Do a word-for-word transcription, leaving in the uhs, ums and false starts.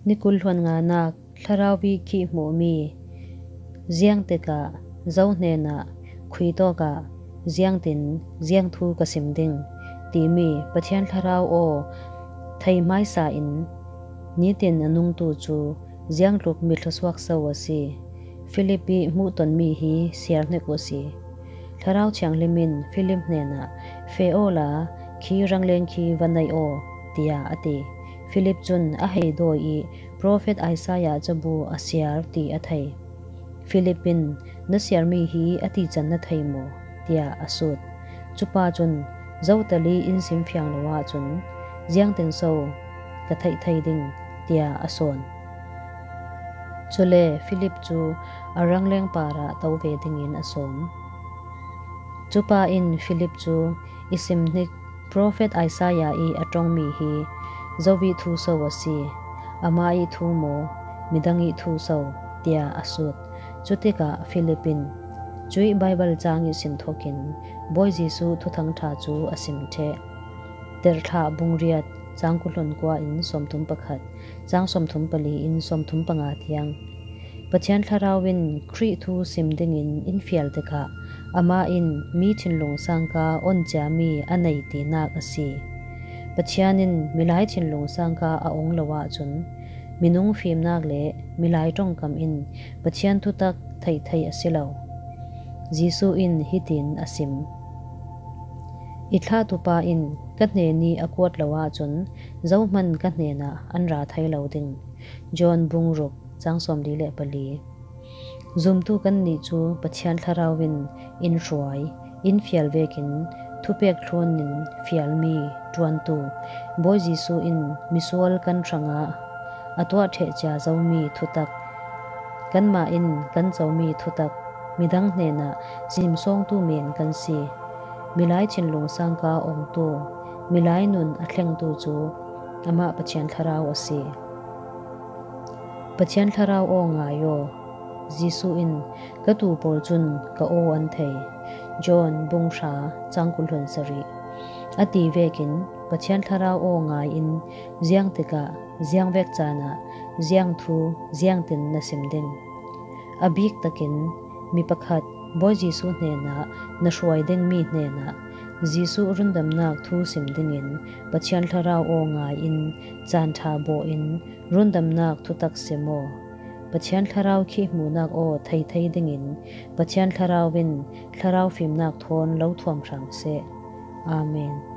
Ni kul hluan nganak. Thlarau i khihhmuhmi, ziangtikah, zo hnenah, khuitawkah, ziangtin, ziangthu ka sim ding, timi Pathian Thlarau aw thei hmaisa in nitin a nungtu cu ziangtluk mi thluasuak so a si. Philip i hmuhtonmi hi siar hnek uh si. Thlarau Thianghlim in Philip hnenah, "Feh awla khi rangleng khi va nei aw," tiah a ti. Philip cun a hei dawi i profet Isaiah cabu a siar ti a thei. Philip in, "Na siarmi hi a tican na thei maw?" tiah a sut. Cupa cun, "Zotal i in simfiang lo ahcun ziangtin so ka theih thei ding?" tiah a sawn. Cule Philip cu a rangleng parah to ve dingin a sawm. Cupa in Philip cu, "I simhnik profet Isaiah i a ṭongmi hi zo i thu so a si? Amah i thu maw, midang i thu so?" tiah a sut. Cutikah Philip in cuih Baibal cang i sin thokin Bawi Jesuh Thuthang ṭha cu a sim ṭheh. Terthlah bung riat, cang kul hluan kua in sawmthum pakhat, cang sawmthum pali in sawmthum panga tiang. Pathian Thlarau in Khrih thu sim dingin in fial tikah amah in mi thinlung sangka on ciami a nei tinak a si. Pathian in milai thinlung sangka a ong lo ahcun minung fimnak le milai ṭongkam in Pathian thutak theih theih a si lo. Jesuh in hitin a sim, "I thlahtupa in ka hnen i a kuat lo ahcun zohman ka hnenah an ra thei lo ding." John bung ruk, cang sawmli le pali. Zumtu kannih cu Pathian Thlarau in in hruai, in fial vekin thupek thlun in fialmi ṭuantu Bawi Jesuh in misual kan hrangah a tuah ṭheh cia zomi thutak, kanmah in kan comi thutak, midang hnenah simsawngtu men kan si. Milai thinlung sangka ongtu, milai nun a thlengtu cu amah Pathian Thlarau a si. Pathian Thlarau aw ngai aw. Jesuh in, "Ka tuu pawl cun ka aw an thei." John bung hra, cang kul hluan sarih. A ti vekin Pathian Thlarau aw ngai in ziangtikah, ziangvek caan ah, ziangthu, ziangtin na sim ding. A bik takin mi pakhat Bawi Jesuh hnenah na hruai dingmi hnenah Jesuh rundamnak thu sim dingin Pathian Thlarau aw ngai in caan ṭha bawh in rundamnak thutak sim aw. Pathian Thlarau khihhmuhnak aw thei thei dingin Pathian Thlarau in thlarau fimnak thawn lo thuam hram seh. Amen.